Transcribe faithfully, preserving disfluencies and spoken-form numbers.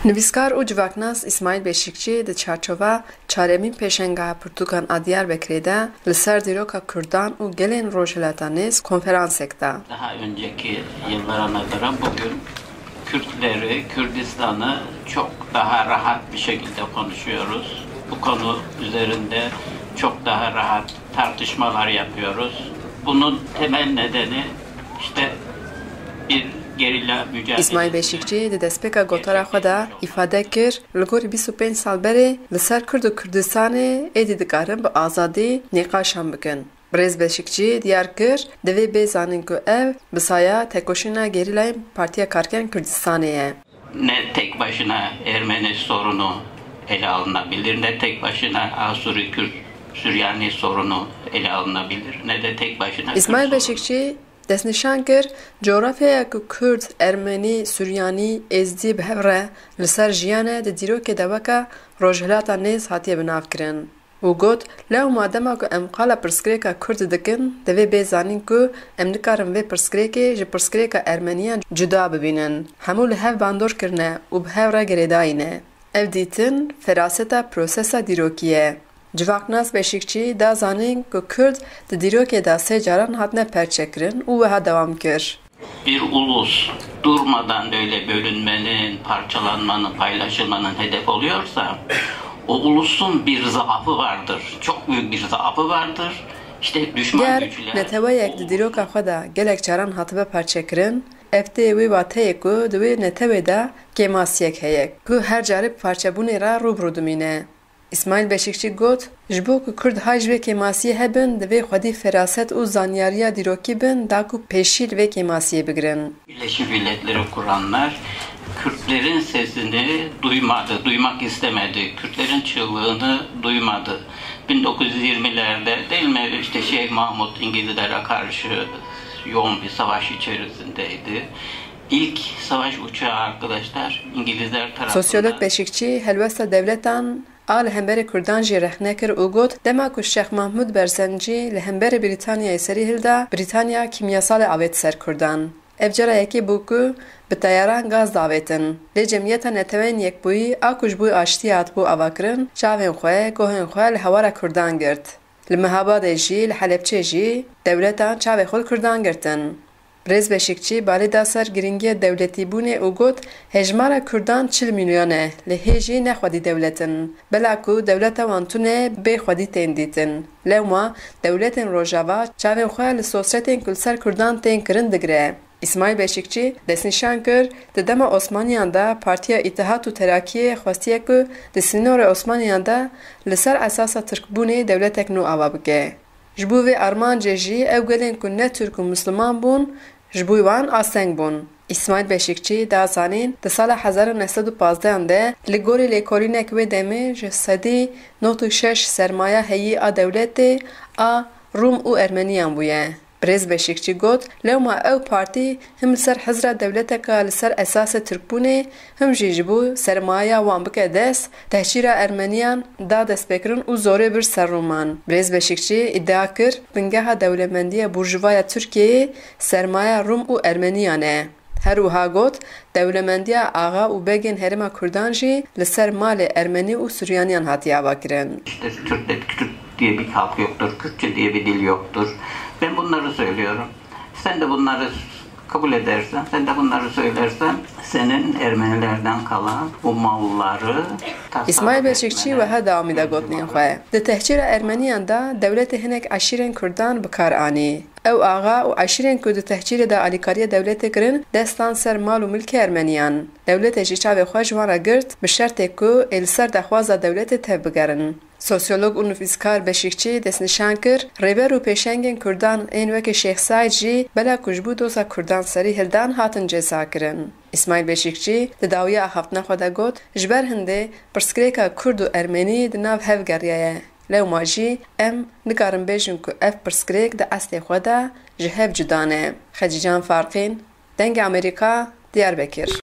Nivîskar û civaknas Îsmaîl Beşîkçî di çarçova çaremîn pêşengeha pirtûkan a Diyarbekirê de li ser dîroka Kurdan û gelên Rojhilata Nêz konferansek da. Daha önceki yıllara nazaran bugün Kürtleri, Kürdistan'ı çok daha rahat bir şekilde konuşuyoruz. Bu konu üzerinde çok daha rahat tartışmalar yapıyoruz. Bunun temel nedeni işte bir gerilla mücadelesi. Îsmaîl Beşîkçî di destpêka gotara xwe de îfade kir, li gorî bîst û pênc sal berê li ser Kurd û Kurdistanê êdî dikarin bi azadî nîqaşan bikin. Birêz Beşîkçî diyar kir, divê bê zanîn ku ev bi saya tekoşîna gerîlayên Partiya Karkerên Kurdistanê ye. Ne tek başına Ermeni sorunu ele alınabilir, ne tek başına Asuri Kürt Süryani sorunu ele alınabilir, ne de tek başına Kürt Îsmaîl sorunu. Beşîkçî destnîşan kir, coğrafyaya ku Kurd, Ermenî, Suryanî, Êzdî bi hev re li ser jiyane di dîrokê de weke Rojhilata Nêz hatiye binavkirin. Û got, lewma dema ku em qala pirsgirêka Kurd dikin, divê bê zanîn ku em nikarin vê pirsgirêkê ji pirsgirêka Ermeniyan cuda bibînin. Hemû li hev bandor kirine û bi hev re girêdayî ne. Ev dîtin feraseta prosesa dîrokî ye. Civaknas Beşîkçî da zanîn ku Kurd di dîrokê de sê caran hatine perçekirin û wiha dewam kir. Bir ulus durmadan böyle bölünmenin, parçalanmanın, paylaşılmanın hedef oluyorsa, o ulusun bir zaafı vardır. Çok büyük bir zaafı vardır. İşte düşman Ger güçler neteweyek di dîroka xwe de gelek caran hatibe parçekirin, ev tê wê wateyê ku di wê netewê de kêmasiyek heye, ku her carê bi parçebûnê re rû bi rû dimîne. Îsmaîl Beşîkçî got, ji bo ku Kurd hay ji vê kêmasiyê hebin, divê xwedî feraset û zanyariya dîrokî bin, da ku pêşî li vê kêmasiyê bigirin. Birleşmiş Milletleri kuranlar Kürtlerin sesini duymadı, duymak istemedi. Kürtlerin çığlığını duymadı. bin dokuz yüz yirmilerde değil mi, işte Şeyh Mahmut İngilizlere karşı yoğun bir savaş içerisindeydi. İlk savaş uçağı, arkadaşlar, İngilizler tarafından. Sosyolog Beşikçi helwesta dewletan a li hemberî Kurdan jî rexne kir û got, dema ku Şêx Mahmûd Berzencî li hemberî Brîtanyayê serî hilda, Brîtanya kîmyasalê avêt ser Kurdan. Ev cara yekê bû ku bi teyaran gaz davêtin. Lê Cemiyeta Neteweyên Yekbûyî a ku ji bo aştiyê hatibû avakirin, çavên xwe, guhên xwe li hewara Kurdan girt. Li Mehabadê jî, li Helebçê jî dewletan çavê xwe li Kurdan girtin. Birêz Beşikçî balê da ser girîngiya dewletîbûnê û got, hejmara Kurdan çil mîlyon e, lê hê jî ne xwedî dewlet in. Bela ku dewleta wan tune bê xwedî tên dîtin. Lewma dewletên Rojava çavên xwe li sosretên ku li ser Kurdan tên kirin digire. Îsmaîl Beşikçî destnîşan kir, di dema Osmaniyan de Partiya Îtihat û Terakiyê xwestiye ku di sînorê Osmaniyan de li ser esasa Tirkbûnê dewletek nû ava bike. Ji bo vê armancê jî ew gelên ku ne Tirk û Misliman bûn, ji bo wan asteng bûn. Îsmaîl Beşikçî da zanîn, di sala hezar û neh sed û pazdehan de li gorî lêkolînek wê demê ji sedî nod û şeş sermaya heyî a dewletê a Rûm û Ermeniyan bûye. Birêz Beşîkçî got, lewma ew partî him li ser hizra dewleteka li ser esasê Tirkbûnê, him jî ji bo sermayeya wan bike dest, tehcîra Ermeniyan da destpêkirin û zorê bir ser Rûman. Birêz Beşîkçî îdia kir, bingeha dewlemendiya burjuva ya Tirkiyeyê sermayeya Rûm û Ermeniyan e. Her wiha got, dewlemendiya axa û begên herêma Kurdan jî li ser malê Ermenî û Suryaniyan hatiye avakirin. İşte Türkçe, Kürt diye bir halk yoktur, Kürtçe diye bir dil yoktur. Ben bunları söylüyorum. Sen de bunları kabul edersen, sen de bunları söylersen senin Ermenilerden kalan bu malları tasarruf etmene... Îsmaîl Beşikçî wiha dewamî da gotinên xwe. Di tehcîra Ermeniyan de dewletê hinek eşîrên Kurdan bi kar anî. Ew axa û eşîrên ku di tehcîrê de alîkariya dewletê kirin, destan ser mal û milkê Ermeniyan. Dewletê jî çavê xwe ji wan re girt, bi şertê ku ê li ser daxwaza dewletê tevbigerin. Sosyolog û nivîskar Beşîkçî destnîşan kir, rêber û pêşengên Kurdan ên wekî Şêx Seîd jî bela ku ji bo doza Kurdan serî hildan hatin cezakirin. Îsmaîl Beşîkçî di dawiya axaftina xwe de got, ji ber hindê pirsgirêka Kurd û Ermenî di nav hev geriyaye. Lewma jî em nikarin bêjin ku ev pirsgirêk di eslê xwe de ji hev cuda ne. Xecîcan Farqîn, Dengê Amerîka, Diyarbekir.